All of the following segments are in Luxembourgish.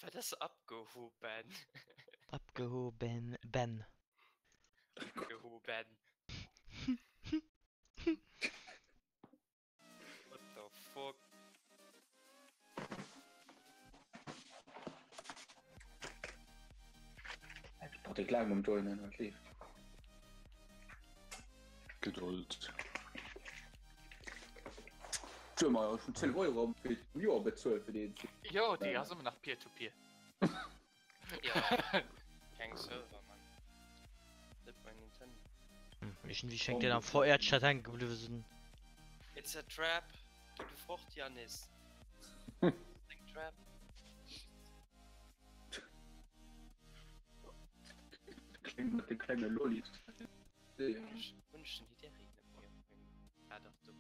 Wat ass abgehoben? Abgehoben ben. Abgehoben. What the fuck? Patrick laang mam Joinen, wat leeft? Gedold. Tjo, ma ech hunn 12 Euro am fir Joer bezuelt fir deen. Jo, déi ass ëmmer nach Peer-to-Peer. Ja, keng Server, Mann. Net bei Nintendo. Iergendwéi schéngt deen am VR-Chat hänke gebliwwe sinn. It's a trap! Geh du fort, Yannis! Eng Trap! Kléng mat de klenge Lollis. Hunn ech den Hideri net méi op mengem. Ah dach, do.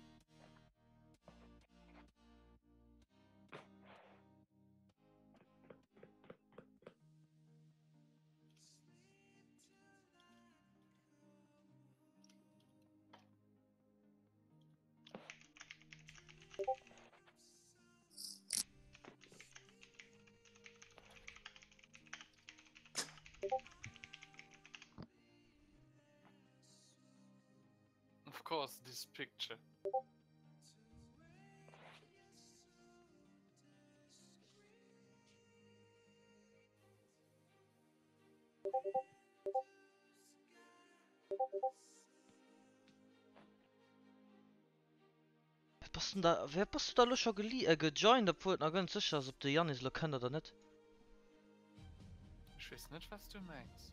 Of course this picture. Wat bass denn da, wéi bass du da lo scho geli äh gejoint, obwuel et nach guer net sécher ass, ob de Yannis lo kënnt oder net? Ech weess net wat s du mengs.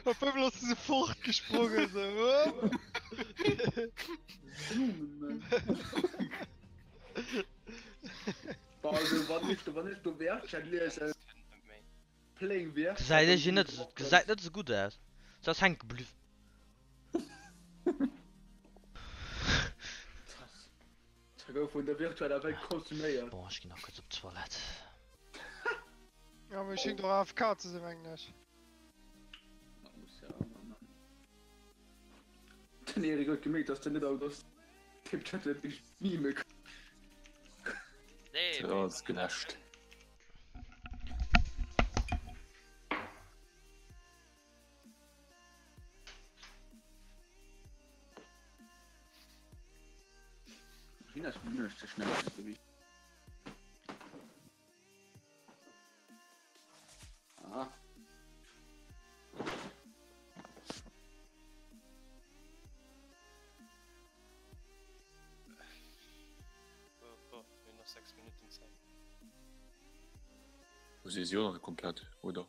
Op eemol ass se sou fortgesprongen, sou wupp. Also wann ech wann ech do Werkstatt liesen, pléng Werkstatt. Gesäit iergendwéi net esou, gesäit net esou gutt aus. Se ass hänke bliwwen. Se gouf vun der virtueller Welt konsuméiert. Bon, ech ginn nach kuerz op d'Toilette. Ja, mee schéngt och AFK ze sinn, mengen ech. Den Erik huet gemierkt, dass den net alt ass. Tippt hat huet sech mime. Nee, Ja, ass geläscht. Wien ass besonnesch ze schnell ënnerwee? Ah. Oh, oh, mir hunn nach 6 Minutten Zäit. Si si jo nach net komplett, oder?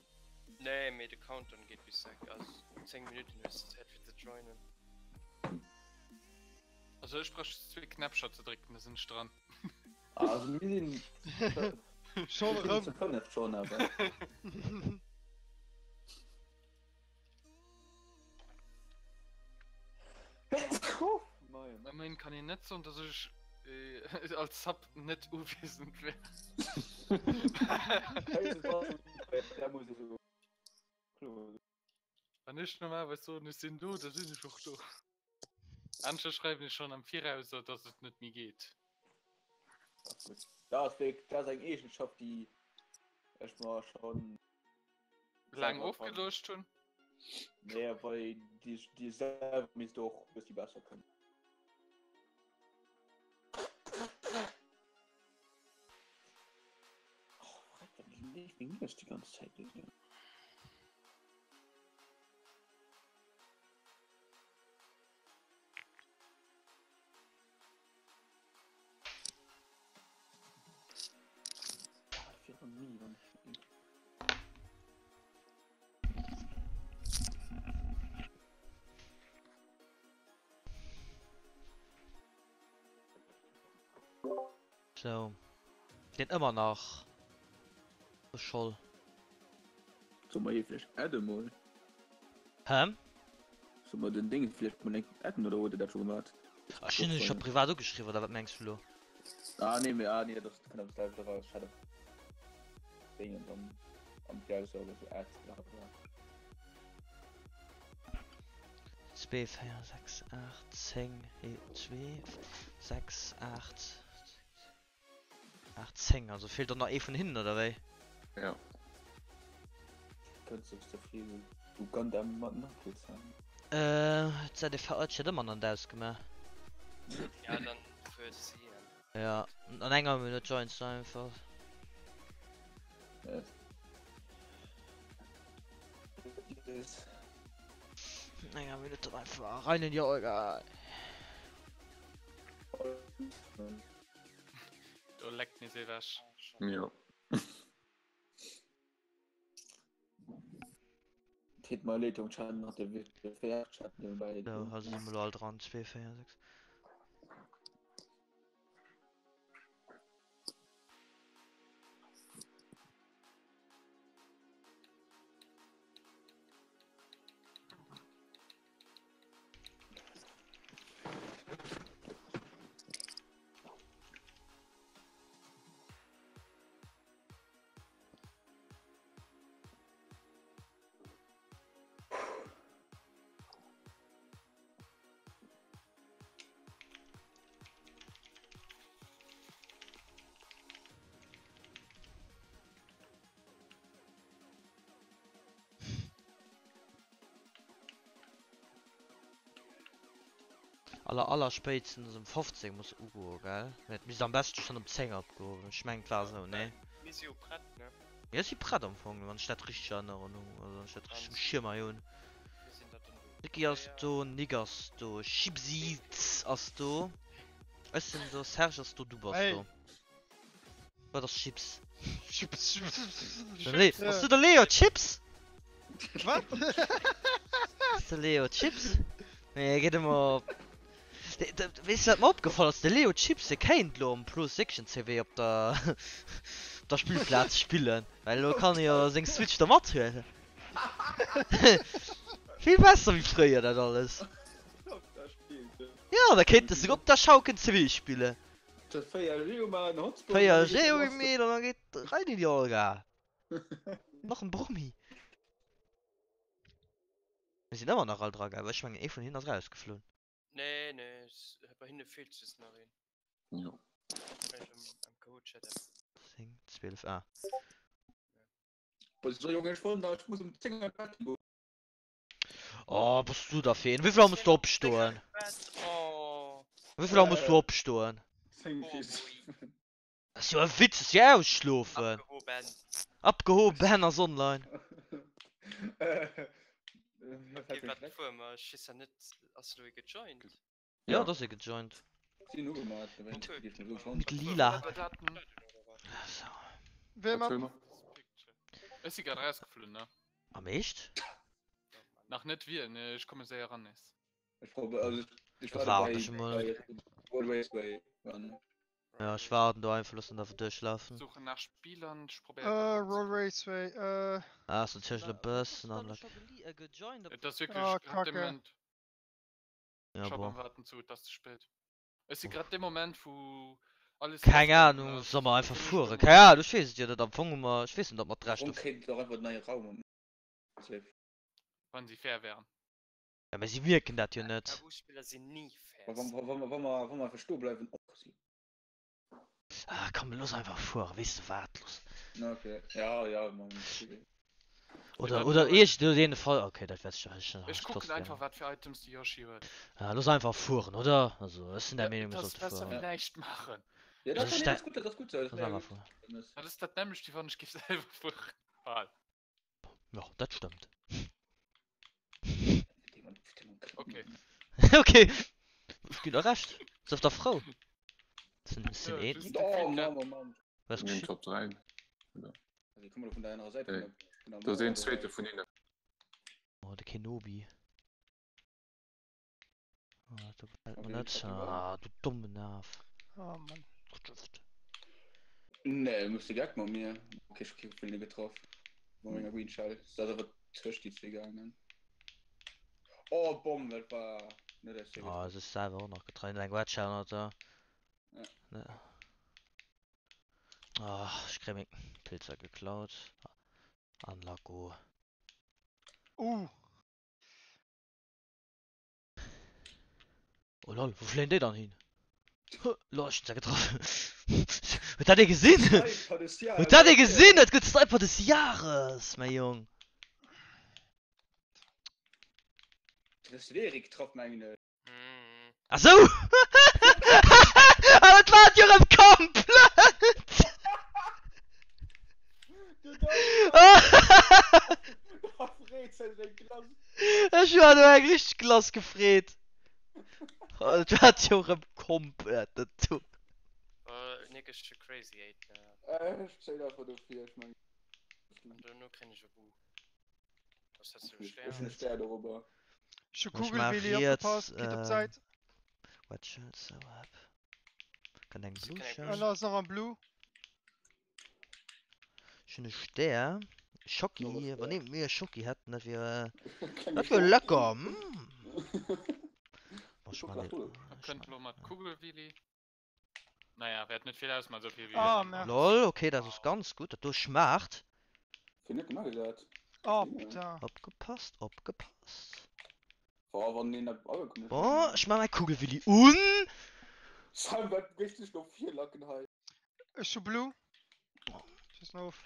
Nee, mee de Countdown geet bis 6, also 10 Minutten hues de Zäit fir ze joinen. Also ech brauch just zwee Knäppcher ze drécken, da sinn ech dran. Also mir sinn Schon mir sinn erëm. zu 5 schon awer. Moien. Ëmmerhin kann een net soen, dass ech als Sub net uwiesend wär. Wann ech normalerweis soen, ech sinn do, da sinn ech och do. Aneschter schreiwen ech schonn am Viraus, dass et net méi geet. Dat ass wierklech, dat ass eng Eegenschaft, déi ech mer schonn Laang ofgeluecht hunn. Nee, well déi déi selwer misst och e bëssi besser kënnen. Oh, wat leeft meng Nues déi ganz Zäit esou? So. Den ëmmer nach Scholl. Soll mer hie vläicht adde mol? Hä? Soll mer den Ding vläicht mol eng adden oder huet e dat scho gemat? Ech hunn en scho privat ugeschriwwen, oder wat mengs du lo? Ah nee, mee ah nee, dat ass kënnt aus der eraus. Ech hat op Dingens am am Browser oder sou add bla bla. 2, 4, 6, 8, 10, 2, 6, 8. 8, 10, also feelt och nach ee vun hinnen, oder wéi? Ja. Kënnt sech ze vill Uganda mat Knuckles an. Äh, d'ZDV huet sech ëmmer nach net ausgemaach. Ja, dann fuer si an. Ja, an enger Minutt joins du einfach. Yes. Yes. An enger Minutt dann einfach rein in die Olga. Do leckt nees ewech. Jo. Deet mer leed, Jong, ech hat nach de VR-Chat niewebäi. So, also si mer lo all dran. 2, 4, 6. Aller aller spéitstens um 15 muss ugoen, gell? Mee et misst am beschten schon um 10 opgoen. Ech mengen et war esou, nee? Mir si jo prett, ne? Mir si prett am Fong, wann ech dat richteg erënneren hunn, also wann ech dat richteg um Schierm hei hunn. Niki ass do, Nick ass do, Chipsiz ass do, ech sinn do, Serge ass do, du bass do. Wat ass Chips? Chips, Chips, Chips. Ass du de Leo Chips? Wat? Ass de Leo Chips? Nee, geet ëmmer op. Weess de wat mer opgefall ass? De Leo Chips, dee kéint lo am Plus 16 CW op der op der Spillplaz spillen, well elo kann e jo seng Switch do mathuelen. Vill besser wéi fréier dat alles. Jo, da kéint e souguer op der Schaukel CW spillen. 4 Geo gemeet an da geet rein in die Olga. Nach en Brummi. Mir sinn ëmmer nach all dra, gell? Well ech mengen ee vun hinnen ass rausgeflunn. Nee, nee, bei hinne feelt just nach een. Jo. Am Code-Chat. 10, 12, ah. So Junge, ech wollt nach, ech muss um 10 an d'Bett goen. Oh, bass du da fir een? Wéi vill Auer muss du opstoen? Wéi vill Auer muss du opstoen? 10 bis. Dat ass jo e Witz, ass jo ausschlofen. Abgehoben. Abgehoben ass online. Okay, wat fuer mer? Ech weess ja net, ass elo ee gejoint? Jo, et ass ee gejoint. Sinn ugemat, Mit lila. So. Wee mat? Ech si grad rausgeflunn, ne? Am Eescht? Nach net wien, ech komme séier ran nees. Ech probe, also ech Da war waarden dobäi ech emol. bei World Raceway. An Ja, ech waarden do einfach, loossen einfach duerchlafen. Suchen nach Spielern, ech Äh, probéieren grad Roll Raceway, äh. Ah, ass natierlech e bëssen unlucky. Et ass wierklech Ah, grad de Kacke. Moment. Ja, Ech hab bon. am Warten zu, et ass ze spéit. Ech si grad dee Moment wou alles Keng rausgaangen Ahnung, ass, soll mer einfach sinn ech fueren? do. Keng Ahnung, ech weess et jo net. Am Fong hu mer, ech weess net ob mer d'Recht Warum dofir. kéint et och einfach en neie Raum um Safe. Wann si fair wären. Ja, mä si mierken dat jo net. KU-Spiller sinn ni fair. Wa wa wa mer wa mer einfach stoe bleiwen och si. Ah komm, looss einfach fueren, weess de wat, looss. Okay, ja, ja, man. Oder, oder iergend op jeden Fall, okay, dat wäert sech doch Ech kucken einfach wat fir Items de Yoshi huet. Ja, looss einfach fueren, oder? Also ech sinn der Meenung, mir Et ass sollte besser fueren. wéi näischt maachen. Ja, dat Also ass ech dat ass gutt, dat ass gutt sou. Looss einfach fueren. Dat ass dat nämmlecht wéi wann ech géif selwer fueren. Bal. Jo, dat stëmmt. Okay. Okay, ech ginn der Recht. Sief der frou. Sinn, sinn Ja, een. just Oh Mann, oh Mann. Was In den geschitt? Top 3. Also, komm mal vun der anerer Säit. Hey. vun der- vun der Do ass een Mauer, zweete vun hinnen. Oh, de Kenobi. Oh, dat do gefält mir Okay, net. ich hab die Ah, du dommen Af. Oh Mann. Gestëft. Nee, muss de Gag mat mir. Okay, ich hab kee vun hinne getraff. Mat menger Green Shell. Dat ass awer tëscht déi zwee gaangen. Oh, Bomm, dat war net aus der Ah, sech selwer och nach getrennt. Eng Wedge hat er. Ja. Ne. Ah, ech kréie meng Pilzer geklaut. An Lago. Uh. Oh lol, wou fléien déi dann hin? Lo ech hun getroff. Huet dat ee gesinn? Huet dat ee gesinn? Dat gëtt Sniper des Jahres, mäi Jong. Du hues den Erik getraff, mengen ech. Ach sou! Awer et war jo erëm komplett! Ech war do eng richteg Glace gefreet. Et war jo erëm komplett dat do. Nick ech hu crazy 8 Ech zéien einfach dofir, ech mengen. Duerno kréien ech e Boo. Ech setzen e Ech hunn e Stär dorobber. Ech hu Ech Kugel maach Willy riets opgepasst, gitt op d'Säit. Wat shell so up. Kann eng Blue Shell. Ënner ass nach am Blue. Ech hunn e Stär. Schocki, wann ee mir e Schocki hätten, dat wier dat wier lecker. Mm. Ech man den. Kënnt lo mat Kugel Willy. Naja, wäert net vill ausmachen, sou vill wéi Ah, merde. Lol, okay, dat ass ganz gutt, dat do schmaacht. Fir net gemaach dat. Oh putain. Opgepasst, opgepasst. Boah, wann den dat agekommen Bon, ech man mäi Kugelwilli un. Sam, wat richteg no vir lacken hei. Ech hu Blue. Schiessen of.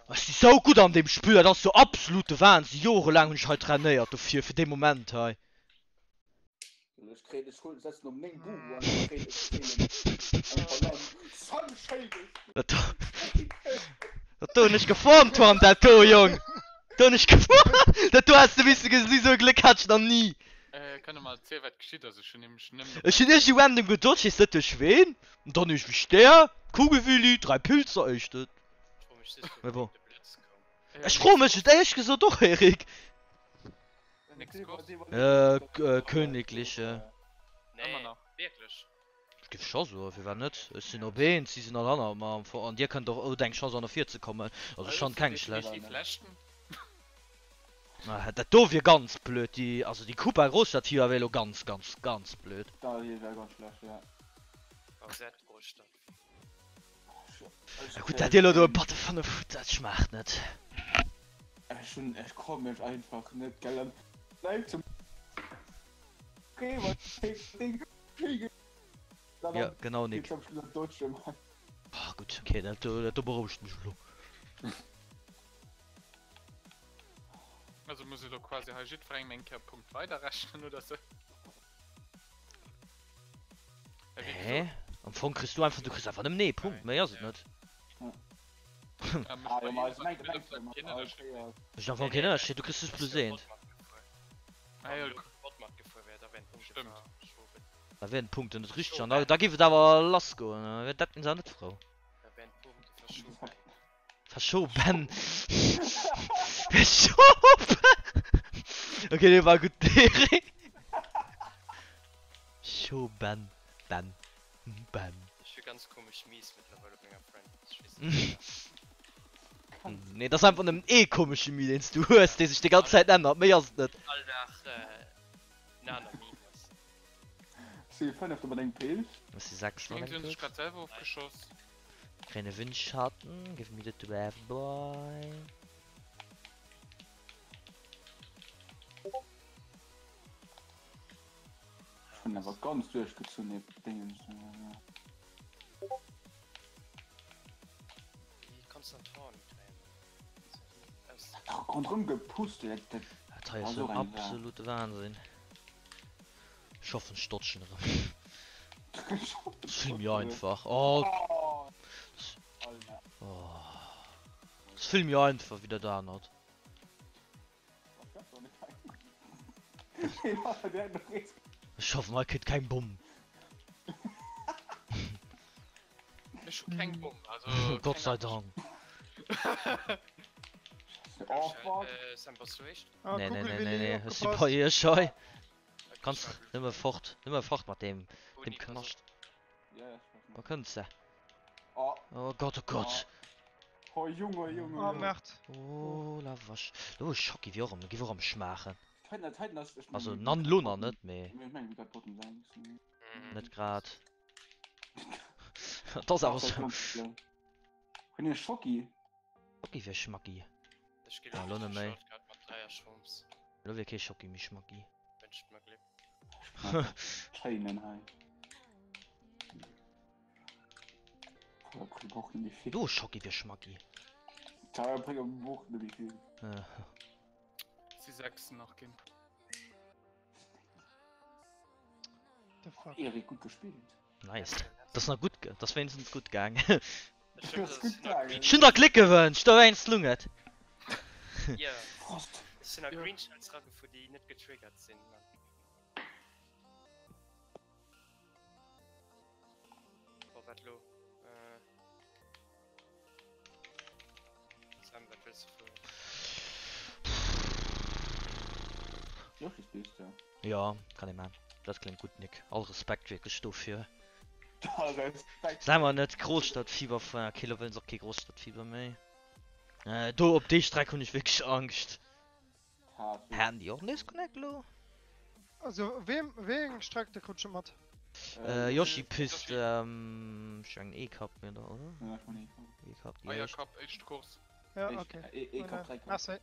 Ech si sou gutt an deem Spill, dat ass jo absolute Wahnsinn. Jorelaang hunn ech hei trainéiert dofir, fir dee Moment hei. Ech kréien, ech huelen, setzen op 9 Bubu an ech kréien, ech kréien eng Banann. Sam, schéi dech! Dat do, dat do hunn ech geformt, Twan, dat do, Jong! Do hunn ech geformt! Dat do häss de misse gesinn, sou e Gléck hat ech nach ni. Kann e mer erzielen wat geschitt ass? Ech hunn nämlech nëmmen op Ech hunn iergendwéi random gedodged, weess net duerch ween, an dann iergendwéi Stär, Kugelwilli, 3 Pilzer, éischt et. Mee bon. Ech froe mech et éierlech gesot och, Eric. Königliche. Ech géif scho soen, firwat net? Ech sinn op eent, si sinn all hannert mer am Fong an dir kënnt och, hutt eng Chance och nach virzekommen. Also ech fannen keng schlecht. Dat do wier ganz blöd, déi, also déi Koopa Großstadt-Hiwa wier elo ganz, ganz, ganz blöd. Ja gutt, dat dir elo do e Patte 5 hutt, dat schmaacht net. Ech hunn, ech komm mech einfach net, gell, an bleib zum Okay, Ding. Ja, genau, Nick. Ah, gutt, okay, dat do, dat do berouegt mech elo. Also muss ech elo quasi hei jiddwerengem eng Kéier Punkt weiderrechnen oder sou? Hä? Am Fong kriss du einfach, du kriss einfach nëmmen ee Punkt, méi ass et net. Mécht am Fong keen Ënnerscheed, du kriss just plus eent. Da wären d'Punkten net richteg an da, da géif et awer lass goen, da wär dat awer net frou. Verschoben. Verschoben. Okay, dee war gutt. Schoben. Ben. Ben. Ech hu ganz komesch Mies mëttlerweil op menger Friendlist. Ech weess net wéi. Nee, dat ass einfach nëmmen ee komesche Meme, deen s du hues, dee sech déi ganz Zäit ännert. Méi ass et net. All Dag en aner Meme ass. Si 5 mat engem Pilz. Ech si 6 mat Ech engem hunn sech Pilz. grad selwer ofgeschoss. Kréien e Windschatten, give me the draft boy. Ech hunn awer ganz duerchgezunn dee Dingens. Wéi Konstantin kréien. Rondrëm gepust, dat dat Dat hei ass ass jo och en eng Saach. absolute Wahnsinn. Ech hoffen ech dodgen erëm. Ech Das ass vill méi einfach. Oh, Alter. oh. Das ass vill méi einfach wéi dat anert. Ech hoffen hei kritt keng Bomm. Ech hu keng Bomm, also Gott sei Dank. Oh fuck. Sam, bass du echt? Ah, Nee, nee, Kugel nee, nee, Willi, nee. Ech si opgepasst. bei iech hei. Kanns nëmme fort, nëmme fort mat deem, deem Knascht. Wo kënns de? Oh. Oh Gott, oh Gott. Oh Junge, Junge. Oh Merd. Oh la vache. Lo Schocki wier och am, giff och am schmaachen. Also Also nan lo nach net, mee net grad. Dat ass awer sou. Hunn e Schocki. Schocki wier schmacki. Ech ginn Ah, lo net méi. Shortcut mat 3 Shrooms. Lo wier kee Schocki méi schmacki. Wënscht mer Gléck. Chainen hei. Do Schocki fir Schmacki. Si 6 nach ginn. The fuck? Erik gut gespielt. Nice. Das nach gut, das wéinstens gut gaang. Ech Ech hunn der Gléck gewënscht, dowéinst lung et. Ja, Frost. ech sinn a Green Shells ragefuer, déi net getriggert sinn. Boah, wat lo? Äh. Sam, wat wëlls du fueren? Yoshis Piste. Ja, kann ee man. Dat kléngt gutt, Nick. All Respekt wierklech dofir. All Respekt. Soulaang mer net Großstadtfieber fueren, okay, lo wëllen se och kee Großstadtfieber méi. Äh, do op déi Streck hunn ech wierklech Angscht. Haten déi och en Disconnect lo? Also wem wéi eng Streck de krut scho mat? Äh, Yoshi Piste, ähm, ech mengen E-Cup mir da, oder? Ja, ech mengen E-Cup. E-Cup déi éischt. Eiercup, éischt Course. Ja, okay. E-Cup, 3 Cup. Merci.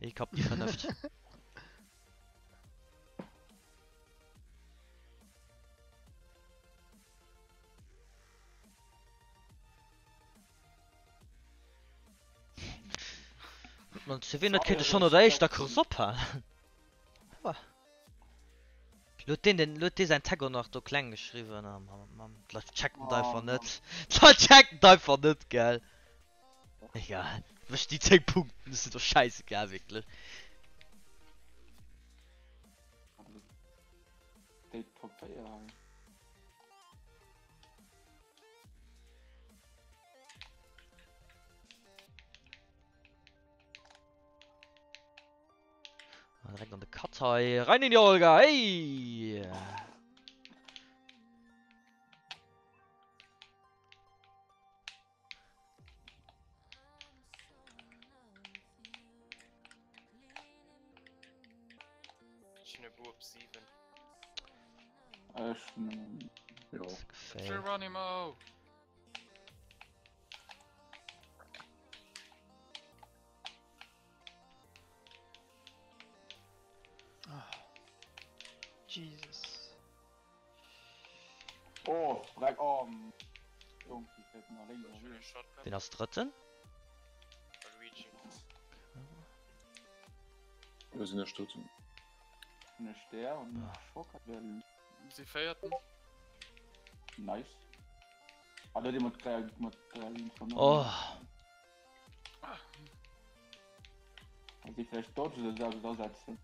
E-Cup déi fënneft. Mat CV net kéint ech schonn no der éischter Course ophalen. Lo huet deen den, lo huet dee säin Tag och nach do kleng geschriwwen. Oh Mann, oh Mann, d'Leit checken et einfach net. D'Leit checken et einfach net, gell. Egal, wësch déi 10 Punkten, ass mir doch schäissegal, wierklech. Déi Top 4 hei. Direkt an de Cut hei. Rein in die Olga, hey! Ech hunn e Bu op 7. Ech hunn Jo. Geronimo! Ah. Jesus. Oh, Dreck, oh. Donkey fährt nach links. Wien ass Drëtten? Luigi. Jo, sinn ech Drëtten. Hun ech der an Schock Si Véierten. Nice. Ah, dat mat 3 mat 3 Oh. Also ich vielleicht Dodge oder so ersetzen.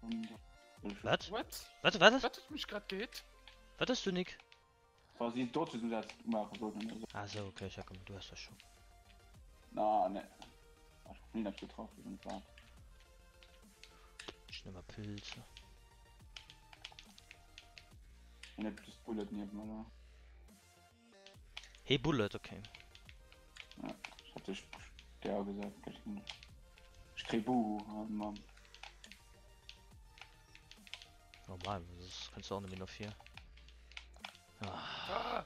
Wat? What? Wat, wat? Wat huet mech grad gehit? Wat hues du, Nick? Wa si Dodge ersetzt maache sollten oder so. Ah sou, okay, ech hat gemengt du häss der scho. Na, ne. Ech hun net getraff, ich net wat. Ech nimm mal Pilze. Net das Bullet nieft mir da. Hey Bullet, okay. Ja, ich hatte der gesagt, ich krieg Buhu, oh Mann. Normal, das kannst du auch nicht mehr noch 4. Ah. Ah.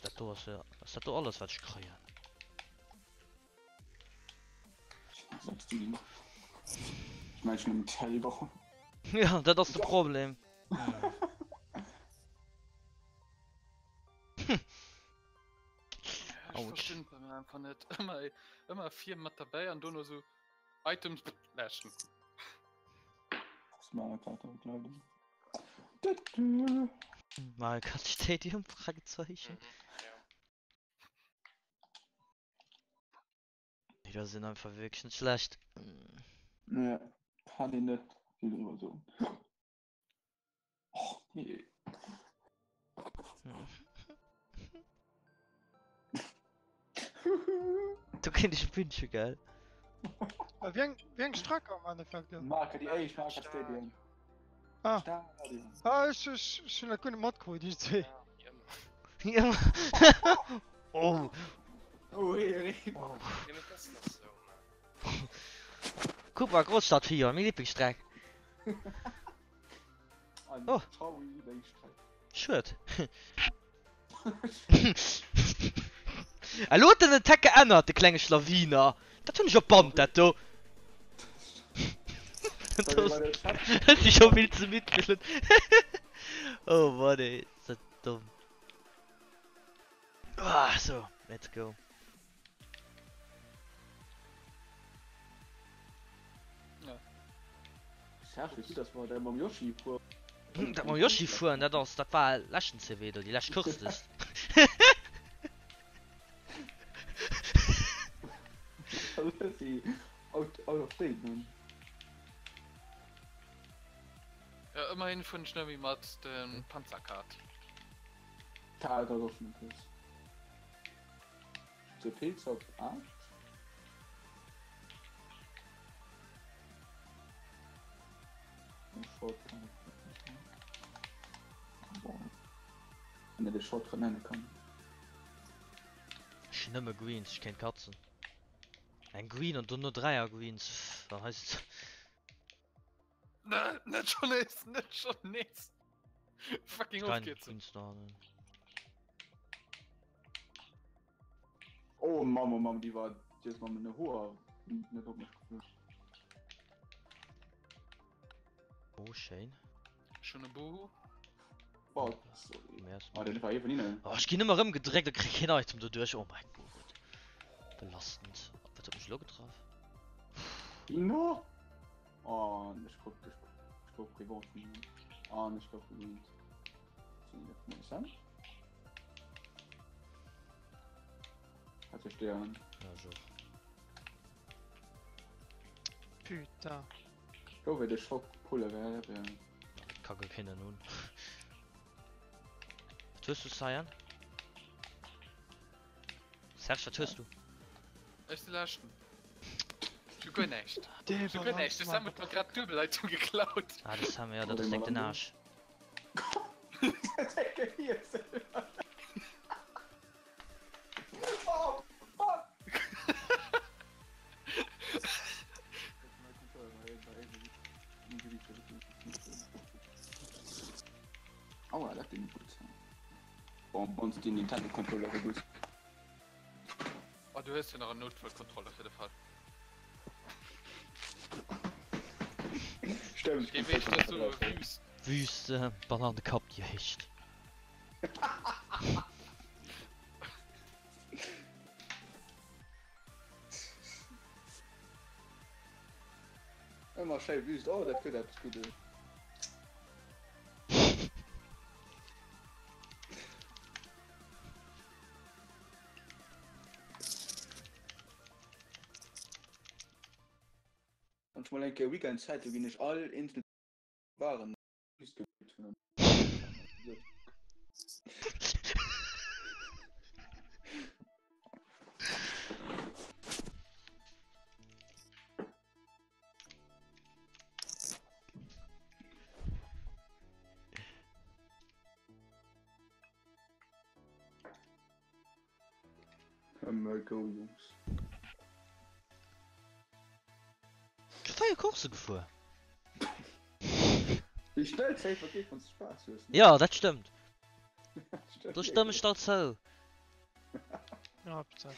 Dat do ass jo, ass dat do alles wat ech kréien? Ich mein schon im Table. Ja, dat ass de Problem. Ech verstinn et dann einfach net. Ëmmer, ëmmer vir mat derbäi an dono sou Items läschen. Mario Kart leider. Mario Kart Stadium? Fragezeichen. Mhm, ja. Nee, da sinn einfach wierklech net schlecht. Ja, kann een net vill driwwer soen. Och nee. Du kéint ech wünschen, gell? Äh, Wéi eng, wéi eng Streck am Endeffekt do? Marke déi éischt Marke Stadium. Ah. Stadion. Ah, ech, ech, ech hunn dat guer net matkritt, déi zwee. Ja, wéi ëmmer. Oh. Oh, hey, hey. Oh. Ja, mee das ass so, man. Kuck mal, Großstadt 4, meng Lieblingsstreck. An Oh. Ciao, deng Streck. Schued. Elo huet en den Tag geännert, de klenge Schlawiner. Dat hunn ech op Band, dat do. Ech si scho vill ze midd fir. Oh Mann ey, is dat domm. Ah, so, let's go. Serge, wéi gutt dass mer dat mam Yoshi fueren. Dat mam Yoshi fueren, dat ass, dat war leschten CW do, déi lescht Course dest. Out, out of date, man. Ja, ëmmerhin fueren ech net méi mat dem Panzerkart. Dat ass och schon e Pilz. De Pilz op 8. Wenn de Shot nennen kann. Ech hunn nëmme Greens, ech kéint katzen. Eng Green an dono 3 Greens, dann heist Ne, net schon nees, net schon nees. Fucking auf geht's. Oh Mann, oh Mann, die war die ist mal mit einer hoher net op mech geflunn. Oh schéin. Schon e Bohu. Oh, sorry. Oh, den war eben hinnen. Oh, ech ginn ëmmer erëm gedréckt a kréie keen Item doduerch. Oh mein Gott. Belastend. Wat huet mech elo getraff? No! Oh, ech krut ech gouf Revanche vun him. An ech gouf gewinnt. Hat sech der an. Ja, ech och. Putain. Gouf et e Schock Pulle wär wär. Ka guer keen en hunn. Wat hues du Cyan? Serge, wat hues du? Ech si leschten. Ech hu guer näischt. Ech hu guer näischt. De Sam huet mer grad d'Duebel Item geklaut. Ah, de Sam, ja, dat ass déck den Aarsch. Oh, fuck! Aua, dat ging gutt. Bon, bei ons den Nintendo Controller so gutt. Oh, du hues jo nach en Notfallcontroller fir de Fall. Stimmt. Dee wéi ech der soe, Wüst. Wüst, äh, Banane Kapp geheescht. Ëmmer schéi wüst, oh dat gëtt eppes Guddes. Wann ech mol eng Kéier Weekend Zäit hu ginn ech all eenzel Waren wüst gepickt hunn. Ëmmer go Jungs. Ech hu 4 Coursse gefuer. Wéi schnell d'Zäit vergeet wanns de Spaass hues, ne? Jo, dat stëmmt. Stëmmt Do stëmm ech wierklech. der zou. Ah, putain.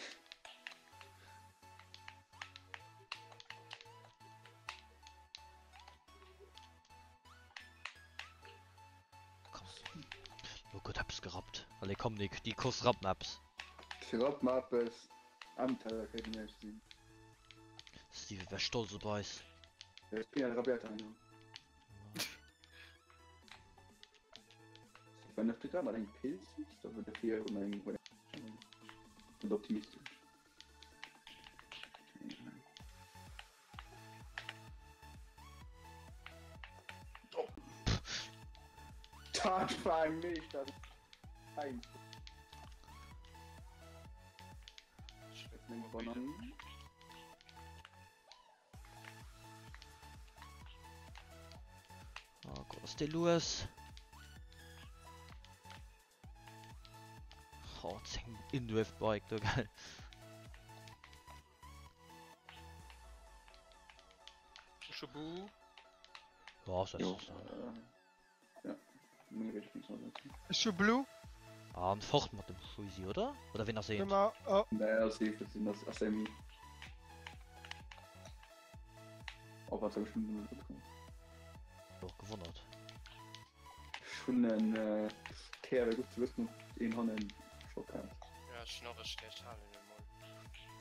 Komm, lo gëtt eppes gerappt. Allez komm Nick, déi Course rappt mer eppes. Rapp mer eppes. Abenteuer kéint näischt sinn. Steven wär stolz op eis. Wann ech grad mat engem Pilz sitzt, da würde fir eng optimistesch. Dat war eng Meeschter. Ein. Bananen. Oh Gott, ass dee lues. Oh, 10 Indrift Bike do, geil. Schubu. Ja, setz Jo, dich an. äh, ja, meng Richtung soll dat sinn. Ech hu Blue. An fort mat dem Schuisi, oder? Oder ween ass eent? Oh. Nee, ass eent, dat sinn ass Amy. Oh, wat soll ech nun Och gewonnert. Ech hunn en äh, Kéier wär gutt ze wëssen, ob een hannen Schock hat. Ja, ech hunn och e schlecht halen emol.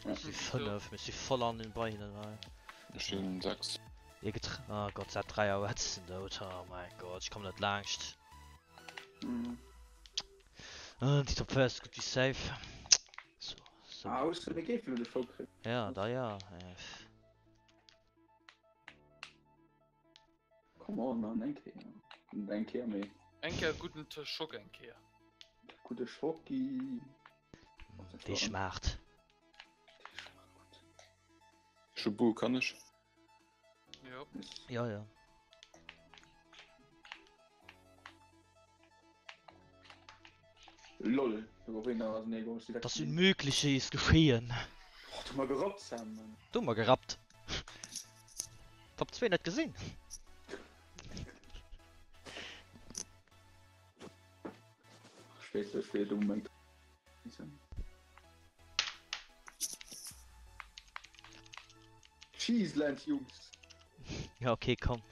Mir si 5, mir si voll an den bei hinnen hei. Ech sinn 6. Ihr getr oh Gott, dat 3 Auer sinn dout. Oh mein Gott, ech kommen net laangscht. Mhm. Äh, déi Top 4 ass gutt wéi safe. So, so. Ah, hues du de Géif elo de Show kritt? Ja, da ja. Äh. Come on, man, eng Kéier. Eng Kéier méi. Eng Kéier gudden Schock, eng Kéier. Gudde Schocki. Dee schmaacht. Ech hu Bu, kann ech? Jo. Ja, ja. Lol, do gouf een nach nee, gouf direkt. Das Unmögliche ist geschehen. Oh, du mal gerappt, Sam, Mann. Du mal gerappt. Top 2 net gesinn. Spéit, spéit, du Moment. Cheeseland Jungs. Ja okay komm.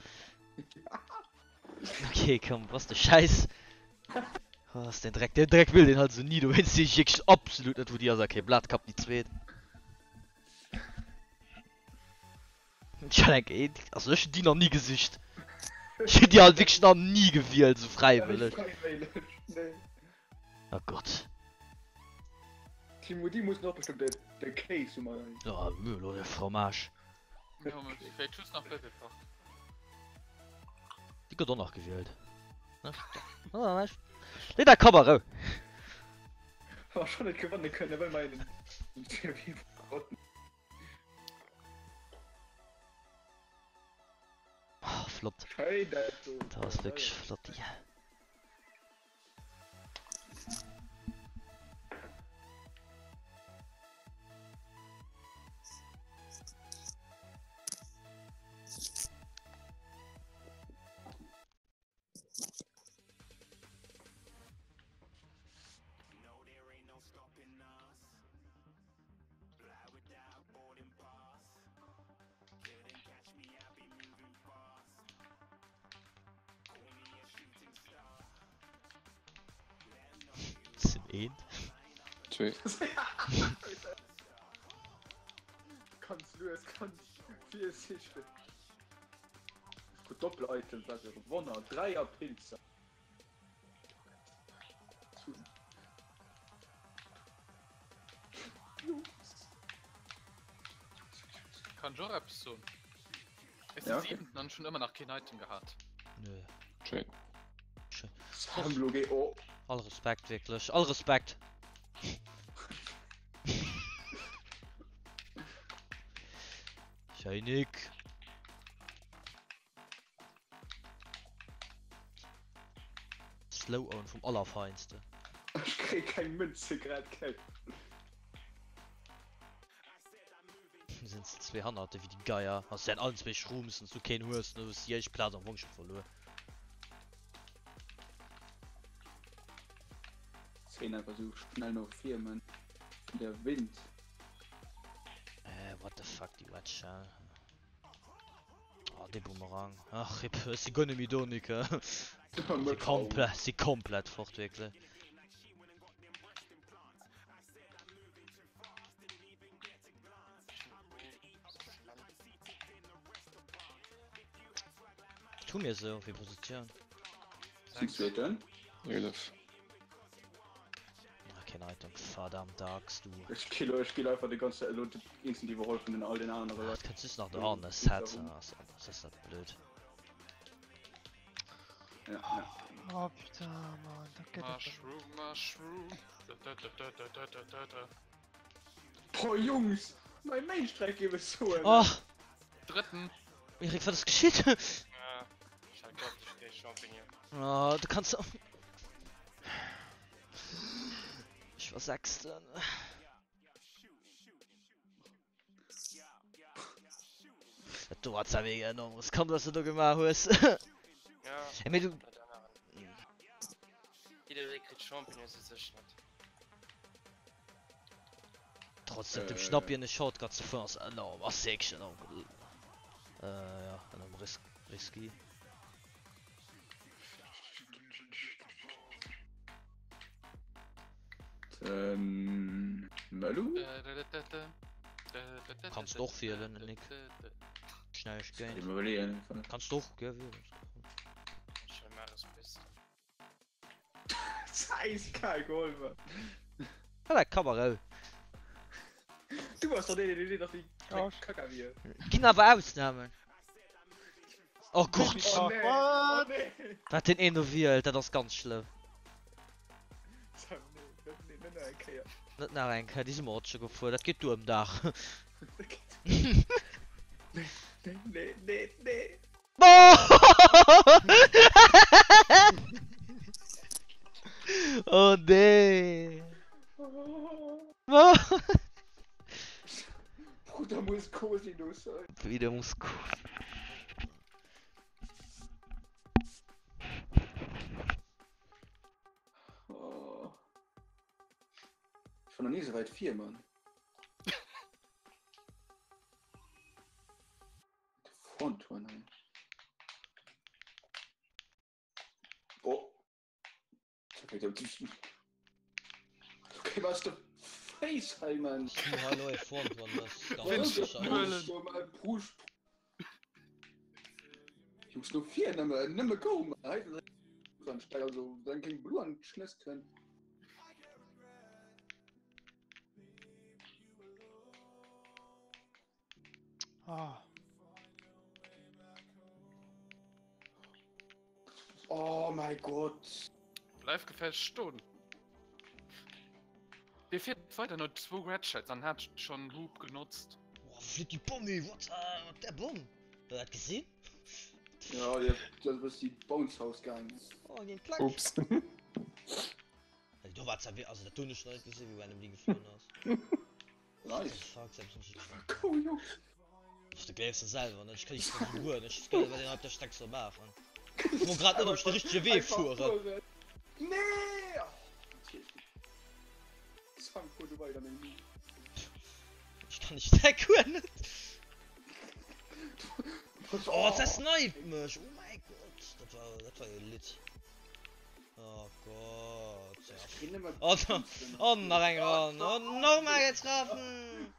Okay komm, was de Scheiß. Oh, ass den Dreck, den Dreck will den halt so nie, du wennst ich wirklich absolut net wo die ass. Okay, Blatt kapp die zweet. Ich hat eng, also ech hun die nach nie gesicht. Ich hun die halt wirklich nach nie gewielt, so freiwillig. Nee. Oh Gott. Timo, die muss nach bestimmt de, de Kéis um Oh, Müll oder Fromage. Ja, vielleicht just nach Pepe Park. Die gëtt och nach gewielt. Ne? Ah, Nee, da komm erou. War schon net gewanne kënne, well meinen Oh, flott. Schéin dat do. Dat ass wierklech flott, déi. Sinn een. Zwee. Ganz lues, ganz virsiichteg. Gutt Doppel-Items, wat e Wonner. Dräier Pilzer. Kann ech och eppes soen? Ech Ja, si okay. siwenten an ech hunn ëmmer nach keen Item gehat. Nö. Schéin. Schön. Sam, lo geh, oh. All Respekt, wierklech. All Respekt. Schéin, Nick. Slow own vum allerfeinsten. Ech kréie keng Mënze grad keng. Sinn ze zwee hannert dir wéi déi Geier. Also se han allen zwee Shrooms, wanns du keen hues, dann hues du déi éischt Plaz am Fong scho verluer. Zéien einfach sou schnell no vir, man. Der Wind. Äh, what the fuck, déi Wedge, hä? Oh, dee Boomerang. Ach, rip, ech si guer net méi do, Nick. Si komplett, si komplett fort, wierklech. Wat hu mir sou fir Positioun? Sinn zweeten. 11. Ah, keen Item. Verdammt, Axt, du. Ech kill, ech kill einfach déi ganz Zäit elo déi eenzel déi iwwerholl vun den all den anere Ah, Leit. kënnt just nach do an e Set. Ah, ass ass dat blöd. Ja, ja. Oh putain, Mann, dat gëtt et doch. Mushroom, mushroom. Da, da, da, da, da, da, da, da. Boah, Jungs! Mein Mainstreck géif ech soen. Oh, Drëtten. Erik, wat ass geschitt? Ja, ich hab geglaubt, ich krieg Champignon. Oh, du kannst. Ich war Sechsten. Dat do war zwar mega enorm riskant, was du do gemaach hues. Ja, Ey, mee du. dat änneren. Jidderee kritt Champignons u sech net. Trotzdem dem Schnappi en Shortcut ze fueren ass enorm, ass wierklech enorm ja enorm risky. Den Melu? Kanns de och wielen, Nick. Schnell ech géint. Kanns de och gär wielen. Eiskal geholl Mann. Ah, dat Kabarett. Du bass doch deen, deen seet, dass déi Kacka wier. Ginn awer Ausnahmen. Oh Gott! Oh nee! Oh nee! Wat deen een do wielt, dat ass ganz schlëmm. Nee, net nach eng Kéier. Net nach eng Kéier, déi si mer och scho gefuer, dat geet duer um Dag. Nee, nee, nee, nee! Oh nee! Bruder muss Cosinus sein. Wieder muss Oh. Ich war noch nie so weit vir, Mann. Front one hei. Oh. Okay, was de Face hei, Mann. Hallo, Front one, das Jungs, no vir nëmme, nëmme go, Mann. Hei, also, dann keng Blu an d'Schnëss kënnt. Ah. Oh mein Gott. Bleif gefällt stoen. Dee fiert weider no zwou Red Shells an hat schon Hoop genotzt. Boah, flitt die Bommi, what mat der Bomm? Hutt der dat gesinn? Ja, déi ass bis die Bounce House gaangen. Oh, ginn klack. Ups. Do war zwar, also dat hunn ech nach net gesinn, wéi random déi gefloen ass. Nice. Fuck, selbst nicht. Go, Jungs. Du gleefs se selwer net. Ech kann nicht so guer net. Ech geil, wat een op der Streck soll maachen. Ech mo grad net, ob ech de richtege Wee fueren. Nee! Zank fuer du weider, meng Lieb. Ech kann die Streck guer net. Oh, zersniped mech. Oh mein Gott. Dat war, dat war jo lit. Oh Gott. Oh, oh, nach eng ran. Oh, nochmal getroffen.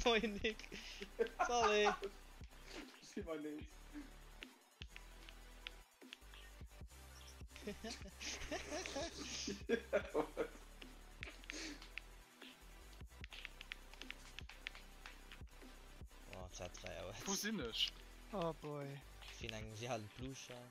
Moin, Nick. Sorry. Oh, Z3 aus. Wo sinn ech? Oh boy. Sinn eng, si halen d'Bluscher.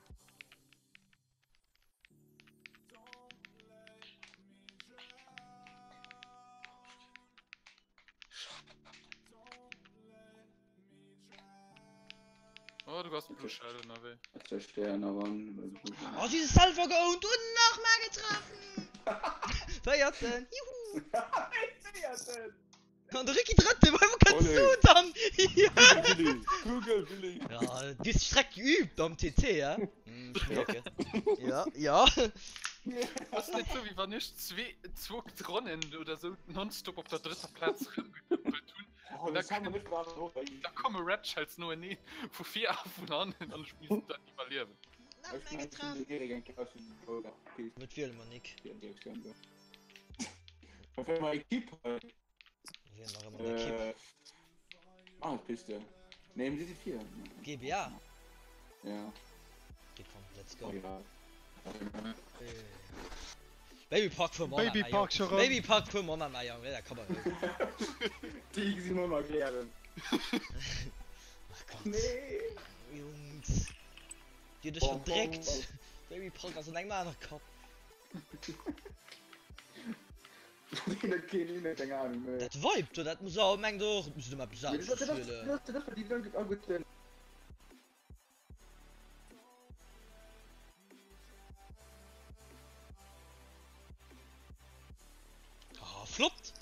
Oh, du hast Blue Shell ënnerwee. Oh, si selwer geowned und nach mal getroffen! Véierten! Juhu! Véierten! An de Ricky Drëtte, wou kënns du dann? Google Willi! Ja, du hues d'Streck geübt am TT, hä? Ja, ja. Ass net sou, wéi wann ech zwee, zwou Ronnen oder sou nonstop op der drëtter Plaz rëmgekëppelt hunn. Oh, Da Da komme Red Shells noenee vu vir a vun hannen an ech misst dat iwwerliewen. Wat wiele mer, Nick? Ekipp hei. Wien nach ëmmer d'Ekipp? Äh, ah, Piste. Nee, sie sind vier. GBA? Ja. Okay, komm, let's go. Oh, ja. Äh. Baby Park fuer mer Baby Park schon rëm. Baby Park fuer mer an Eier, da kann man. Die si mer erklären. Ach Gott. Nee. Jungs. Dir dech verdréckt. Baby Park ass an engem anere Kapp. Dat Vibe do, dat muss och, mengt och, et muss ëm eppes aneschters wielen. Ah, flott!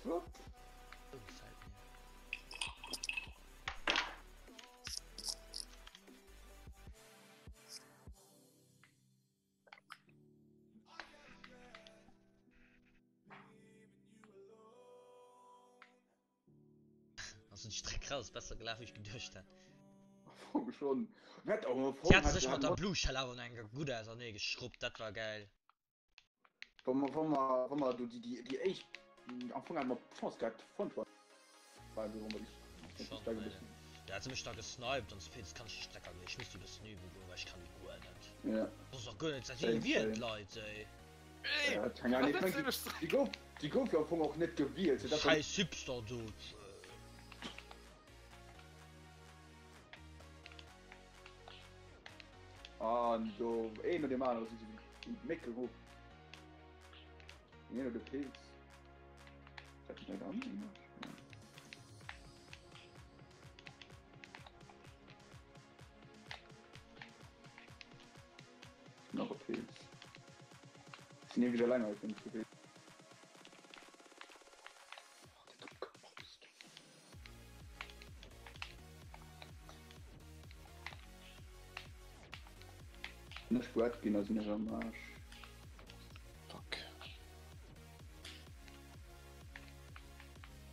Flott! Oh, gefällt mir. bëssen d'Streck raus, besser gelaf wéi ech geduecht hat. Am Fong schon. Wat am Fong Si hate sech mat der Blue Shell awer eng gutt ausernee geschruppt, dat war gäil. Wa mer, wa mer, wa mer do déi, déi, déi éischt, am Fong hate mer d'Chance gehat, Frontline, well do hu mer déi, Schon, ja. Da hat se mech da gesniped an spéitstens kann ech déi Streck awer, ech muss déi e bëssen übe goen, well ech kann déi guer net. Ja. Dat ass och guer net, dat sinn Same, wien same. d'Leit, ey. Ja, keng Ahnung, ich mein, déi, déi gouf, déi gouf jo am Fong och net gewielt, dat war. Schäiss Hipster do. An do een no deem anere si se wéi d'Mécke erof. Deen een huet e Pilz. Gräift en net an, deen Arsch? Nach e Pilz. Sinn ewech eleng hei fir den Ech guet ginn ass ech am Arsch. Fuck.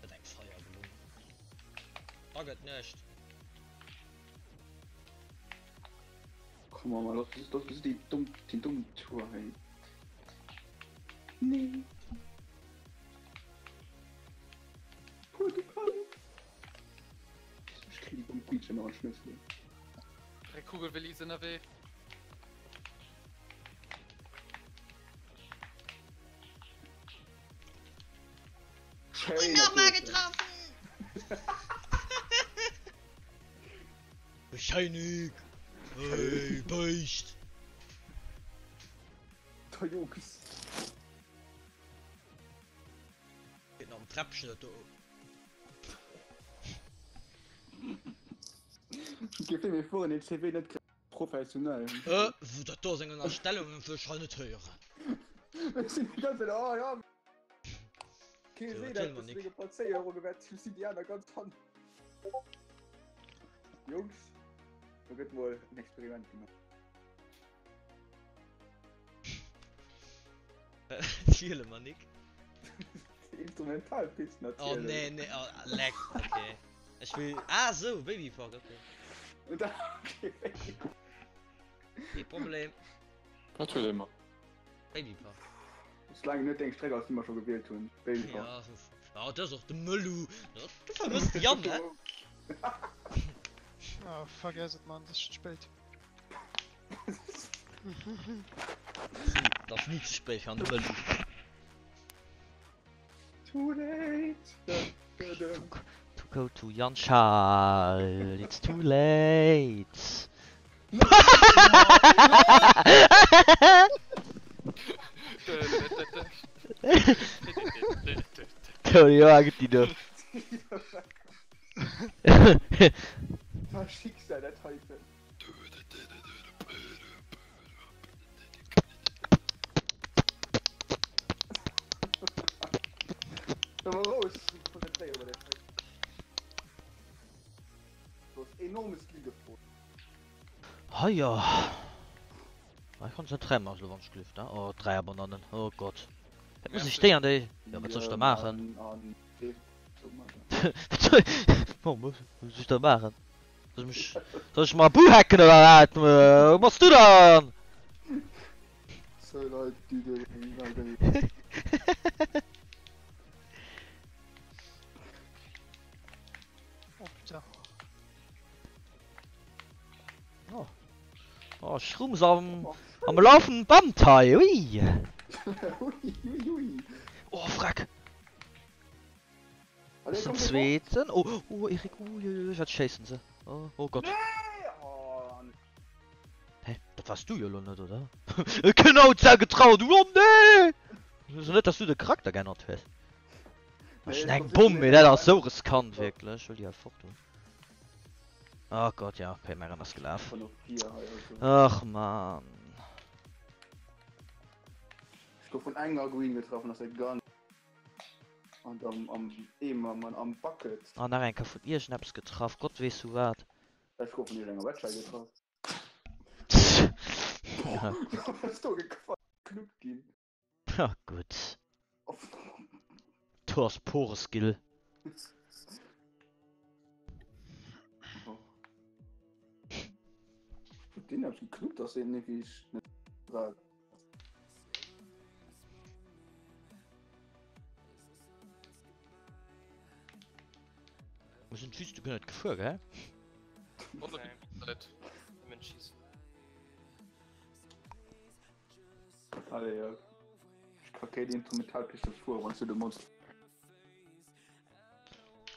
Gëtt eng Feierblumm. Da gëtt näischt. Komm mal, das ist, das ist die dumm, die dumm Tour hei. Nee. Ech kritt déi dumm Quietschen an Schnëssel. Dräi Kugelwillis ënnerwee. Schéin. Nochmal getroffen! Bescheinig! Hey, Beist! Da Jungs. Geet nach am Träppchen dat do. Gefällt mir fuhren den CW net professionell. Äh, wou dat do ass eng Ënnerstellung, wëll ech hei net héieren. Ech sinn déi ganz Zäit, oh ja. Kee So, seet erziel eppes mal, Nick. wéinge Plazéierunge, wat sinn déi aner ganz han. Jungs, do gëtt mol en Experiment gemaach. Ziele mer, Nick. Instrumentalpist Oh natierlech. nee, nee, oh, leck, okay. Ech will, ah so, Baby Park, okay. Und da, okay, Baby. Kee Problem. Wat huet ee mer? Baby Park. Solange net deng Streck ass, déi mer scho gewielt hunn. Baby Park. Ja, oh, dat ass och de Mëllu. Du vermësst de Yann, ne? Oh, vergiss et, Mann, das ist schon spät. Dat ass ni ze spéit fir an de Mëllu. Too late. To go to Jan Charles, it's too late. Jo, gëtt déi do. War Schicksal dat heiten. Ha jo. Ech kann se net trennen, also wann ech gelift, ne? Oh, 3 Abonnanten. Oh Gott. Wat muss ech déi an déi? Jo, wat soll ech da maachen? Wat muss ech da maachen? Soll ech mech, soll ech mer e Bu hacken oder wat? Wou bass du dann? Oh putain. Oh, oh Shrooms am, am laufenden Band hei, ui! Oh, Frack! Ass den zweeten. Oh, oh, Erik, oh, ui, ui, ui, wat schéissen se? Oh, oh Gott. Hä? Dat wars du jo lo net, oder? Genau, d'Sau getraut! Oh nee! So net, dass du de Charakter geännert hues. Ech eng Bomm, mee dat ass sou riskant, wierklech. Hol déi hei fort, du. Oh Gott, ja, okay, mäi Renn ass gelaf. Ach, Mann. Ech gouf vun enger Green getraff an ass e ganz. An am, am Eemer, man, am Bucket. Ah, nach eng Kéier vun iergendeppes getraff, Gott weess vu wat. Ech gouf vun iergendenger Red Shell getraff. Boah, ass do geknuppt ginn. Ja, gutt. Du ass pure Skill. Den hab ich geknuppt, dass den irgendwie net war. Mir sinn just guer net gefuer, gell? Net. Nëmmen schiessen. Allez, ja. Ich kann keine Instrumentalpiste fuhren, wann du de Monster.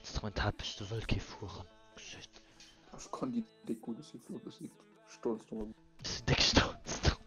Instrumentalpiste soll kee fueren. Gesit. Ech kann déi déck gutt, ech si e bëssi stolz drop. Bist du déck stolz drop?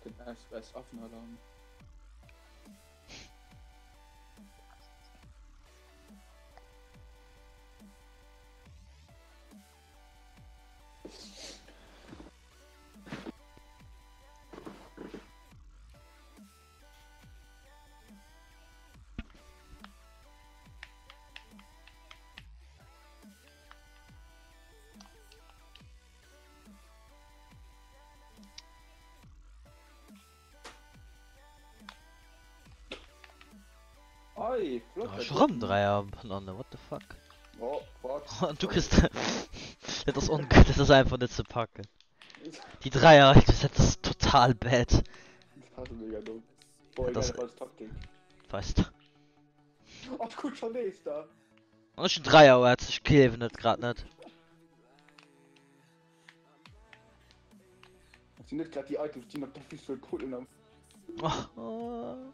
Den SOS Affenalarm. Ei, flott. Ah, schon rëm Dräier Banane, what the fuck? Oh, fuck. An du kriss Dat ass on dat ass einfach net ze packen. Déi Dräier, dat ass total bad. Das ass mega dumm. Boah, Dat ass- egal, das war Taktik. Weißt du. Oh, guck schon nächster. An ech hun Dräier OS, ech gleewen et grad net. Das sind net grad die Items, die nach der Füße cool am. Oh.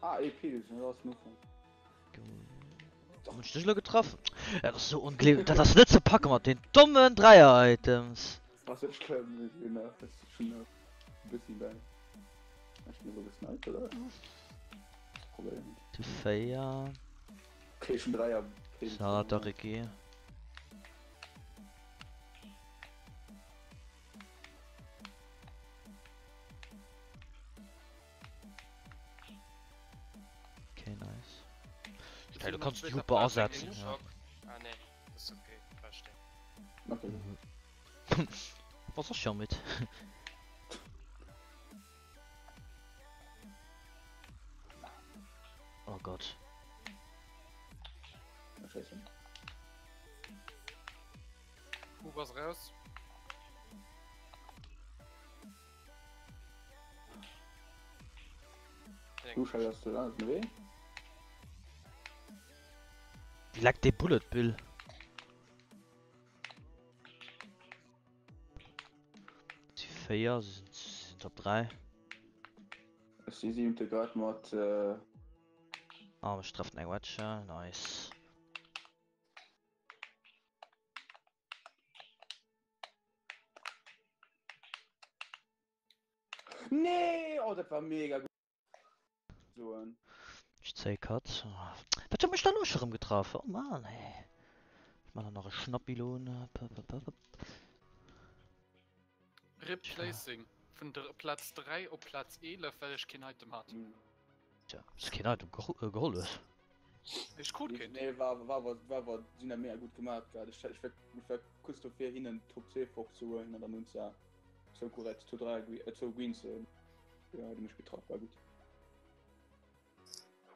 Ah, EP, das ist nur von. Hun ech dech lo getraff? Dat ass sou ongleeweg, dat ass net ze packen mat den dommen Dräier-Items. Das ist schlimm, das ist schon e bëssi bäi. Ech ginn elo gesniped, oder? Probéieren. Zu 4. Okay, schon 3 So, der Ricky. Okay, nice. Hey, du kannst die Hupe ersetzen. Ja. Ah, nee, das ist okay. Verstehe. Okay. Mhm. Was ass schon mit? Oh Gott. Scheiße. Hu was raus. Du schaltest du da, weh? Wie lag der Bullet Bill? Si 4, si sind, sind Top 3. Ech si siebente grad mat. Äh... Ah, ech treffen eng Wetsche, nice. Nee, oh, dat war mega gut. Soen. Ech zéi Cut. Wat huet mech da lo scho rëm getraff? Oh Mann, ey. Ech man da nach e Schnappilon. Replacing vun der Platz 3 op Platz 11 well ech keen Item hat. Tja, s keen Item geholl hues. Ech krut keen. Nee, war war war war war sinn mega gutt gemaat grad. Ech ech war kurz dofir hinnen Top 2 fort ze huelen an dann hunn se zwou korrekt zwou 3 zwou Greens ja, déi mech getraff war gutt.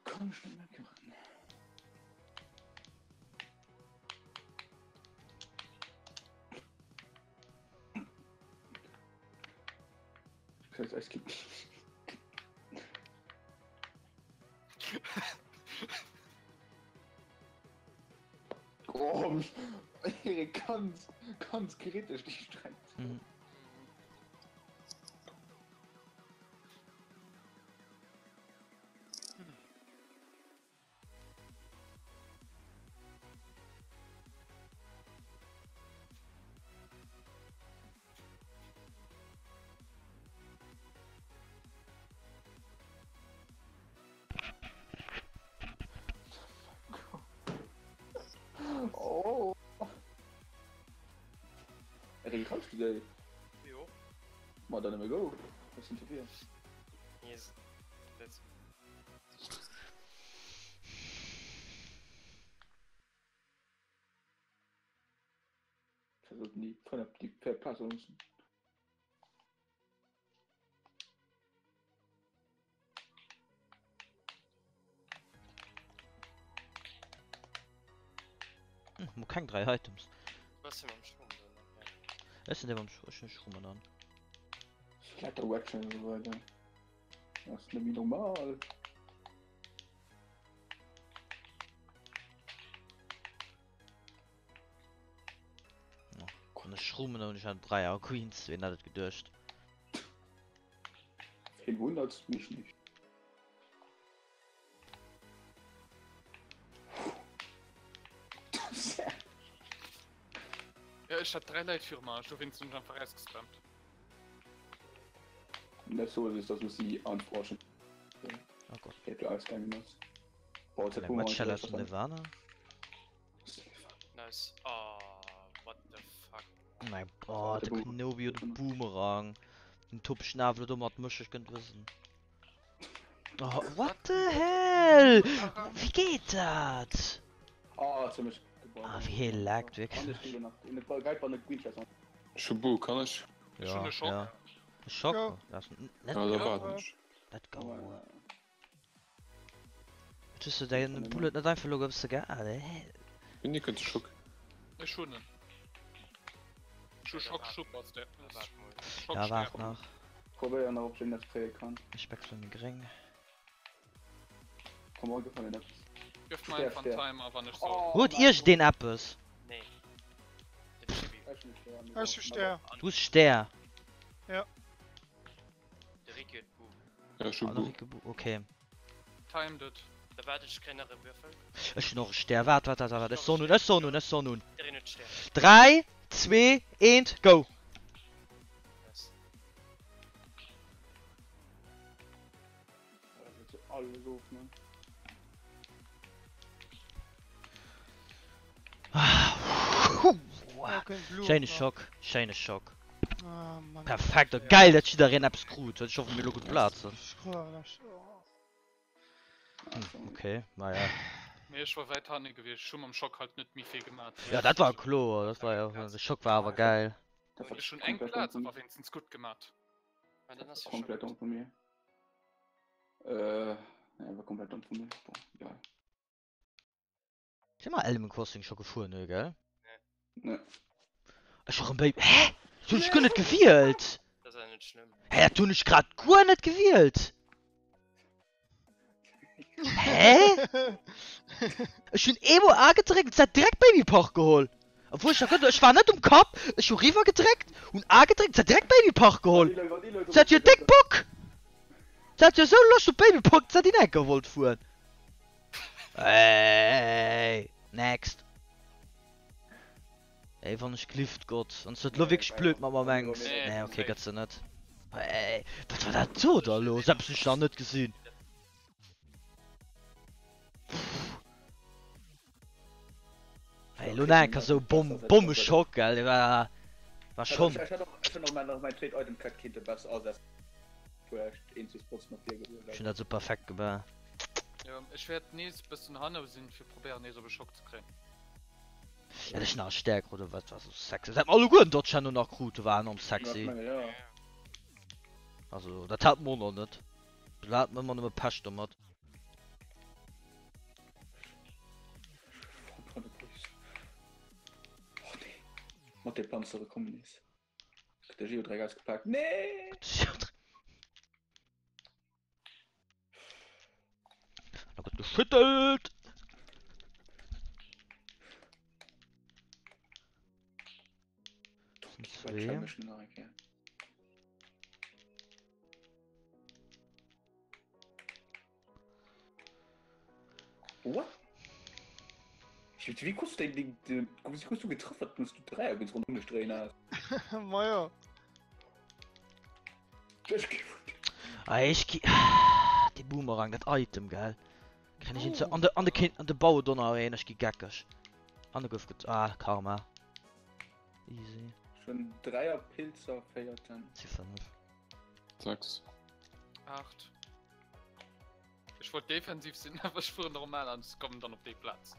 Kann ech net meckeren. Es gibt. Oh, ganz, ganz kritisch die Strecke. Mhm. Oh. Ricky, kanns du déi? Jo. Ma dann nëmme go. Ech sinn dofir. Yes. Let's. Da sollten déi 5, déi 4 Plaze loossen. Hm, mo keng 3 Items. Was denn am Schwung dann? Ech sinn dee mam Schwung an. Splatter Wedge und so weiter. Das ist nämlich normal. An ech schrummen an ech han 3 A Queens, ween hat et geduecht? Wen wundert's mich nicht. Ja, ech hat 3 Leit viru mer, dowéinst hunn ech einfach ausgespammt. Net so ist das muss sie anforschen. Oh Gott. Der du ausgegangen ass. Boah, Eng Matchelle aus dem Nirvana. Nice. Oh, what the fuck. Mein oh, de Knobi huet e Boomerang. Den Topschnabel huet domat mech, ech gënnt wëssen. Oh, what the hell? Wéi geet dat? Oh, jetzt hun ech Ah, wéi hie laggt, wierklech. Ech hu Boo, kann ech? Ech hunn e Schock. Ja. E Schock? Go. Lass, let Ja, da go. waarden ech. Let go. Wat hues du däin Bullet net einfach elo e bësse ge... Ah, hä? Wéini kënnt de Schock? Ech hunn en. Ech hu Schock, Schub ass der. Schock Ja, waart nach. Probéier nach op ech een eppes kréie kann. Ech wechselen méi gréng. Komm on, gëff mer een eppes. Gëff mer einfach en Timer wann ech soll. Huet iergendeen eppes? Nee. Den Chibi. Ech hu Stär. Du hues Stär? Ja. De Ricky huet Boo. Ja, ech hu Ah, de Boo. Ricky Boo, okay. Timed et. Da waart ech kréien nach e Würfel. Ech hunn och e Stär. Waart, waart, waart, waart. Ech soen nun, ech soen nun, ech soen nun. Jiddereen huet Stär. 3, 2, 1, go! Nice. Alles of, ne? Okay, Blue Schéine nach. Schock, schéine Schock. Ah, Mann. Perfekt, geil, dat jiddereen eppes krut. Ech hoffe mir lo gutt Plazen. Ich krut awer näischt. Oh. Hm, okay, naja. Nee, ech war wäit hanne gewiescht. Ech hu mam Schock halt net méi vill gemat. Ja, dat war kloer, dat war ja, de Schock war awer geil. Dat war Ech hunn eng komplett Plaz dumm awer wéinstens gutt gemat. Ah, dann ass jo schon Komplett gutt. dumm vu mir. Äh, ja, war komplett dumm vu mir. Bon, egal. Si mer Animal Crossing scho gefuer? Nö, gell? Nee. Ech och em Baby. Hä? Dat hunn ech guer net gewielt! Dat ass awer net schlëmm. Hä, dat hunn ech grad guer net gewielt! Hä? Ech hunn eemol A gedréckt, se hat direkt Baby Park geholl. Obwuel ech nach guer, ech war net um Kapp, ech hu riwwer gedréckt, hunn A gedréckt, se hat direkt Baby Park geholl. Se hat jo déck Bock! Se hat jo esou Loscht op Baby Park, dass se dat in enker wollt fueren. Ey, next. Ey, wann ech glift, Gott. Wann s du et lo wierklech blöd mat mer mengs. Nee, okay, gëtt se net. Ey, wat war dat do da los? Eppes hunn ech nach net gesinn. Ey, lo nach eng Kéier sou Bomm, Bommeschock, gell, dee war, war schonn. Ech hätt och, ech hätt och nach mäin zweet Item Cut kinnte besser asetzen. Vläicht een, zwee Spots mat dir geholl. Ech hunn dat sou perfekt gemaach. Jo, ech wäert nees e bëssen hanne sinn, fir probéieren nees op e Schock ze kréien. Ja, dech nach stäerker oder wat war sou sexy. Dat hat mer alleguerten dort herno nach krute war enorm sexy. Also dat hat mer och nach net. Do hat mer ëmmer nëmme Pech domat. Mat de Panzere kommen nees. Gëtt de Geodreck ausgepaakt? Nee! Da gëtt geschüttelt. What? Wie kommst du denn, wie kommst du getroffen, dass du Dreier ganz rundum drehen hast? Ma jo. Ah, ich gi De Boomerang, dat Item, gell? Kann ich ihn an de an de Kind an de Bau Donner een, ech gi geckeg. An de gouf get ah Karma. Easy. Ech hunn 3 a Pilzer, véierten. Si 5. 6. 8. Ech wollt defensiv sinn, awer ech fueren normal an ech kommen dann op déi Plaz.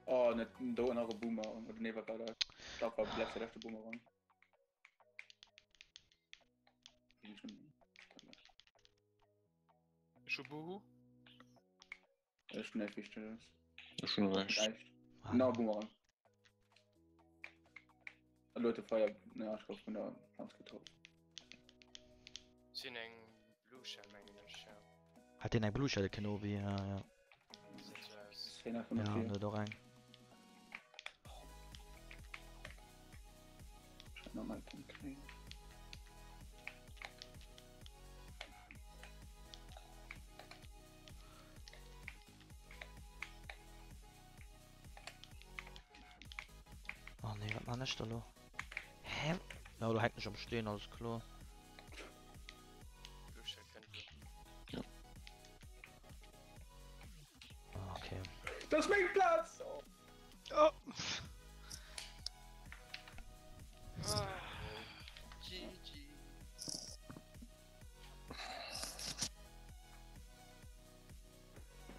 Oh, net do nach e Boomerang oder nee, wat war dat? Dat war letzte leschte Boomerang. Ech hu Buhu. Ech net wichteg ass. Ech hunn näischt. Näischt. Na Boomerang. Elo huet de Feier, na ech gouf vun der Planz getroff. Sinn eng Blue Shell mengen ech, ja. Hat deen eng Blue Shell, de Kenobi? Ja, ja. Gesäit sou aus. Szene vun Ja, der en Tür. huet och eng. Ech nach mal den kréien. Oh nee, wat man ech da lo? Hä? Ja, do hänkt ech am Steen, alles kloer. Blue Shell kënnt do. Ja. Ah, okay. Dat ass meng Plaz! Oh. Oh. Ah, GG.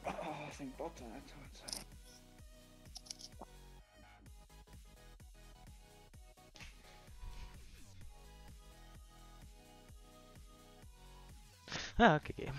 Oh, ass eng batter Alter. Ah, okay, okay.